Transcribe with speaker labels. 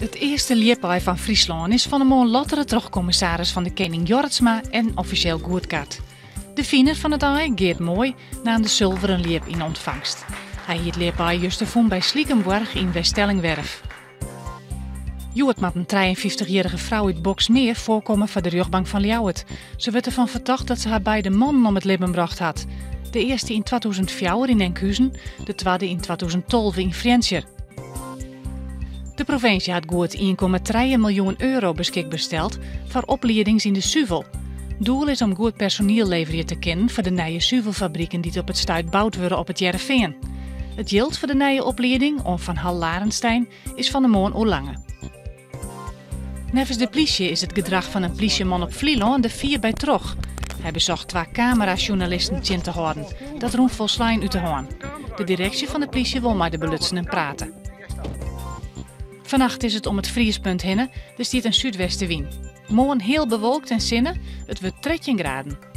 Speaker 1: It earste ljipaai fan Fryslân is fan 'e moarn lottere troch kommissaris fan de Kening Jorritsma en offisjeel goedkard. De finer fan it aai, Geert Mooi, naam de sulveren ljip yn ûntfangst. Hy hie it ljipaai juster fûn by Slikenboarch yn Weststellingwerf. Hjoed moat in trijeenfyftichjierrige frou út Boxmeer foarkomme foar de rjochtbank fan Ljouwert. Se wurdt derfan fertocht dat se har beide mannen om it libben brocht hat. De earste yn 2004 yn Enkhuzen, de twadde yn 2012 yn Frjentsjer. De provinsje hat goed 1,3 miljoen euro beskikber steld foar opliedings yn de suvel. Doel is om goed personiel leverje te kinnen foar de nije suvelfabriken dy't op it stuit boud wurde op It Hearrenfean. It jild foar de nije oplieding oan Van Hall Larenstein is fan 'e moarn oerlange. Neffens de plysje is it gedrach fan in plysjeman op Flylân der fier by troch. Hy besocht twa kamerasjoernalisten tsjin te hâlden. Dat rûn folslein út de hân. De direksje fan de plysje wol mei de belutsenen prate. Fannacht is it om it friespunt hinne, der stiet in súdwestewyn. Moarn heal bewolkt en sinne, it wurdt 13 graden.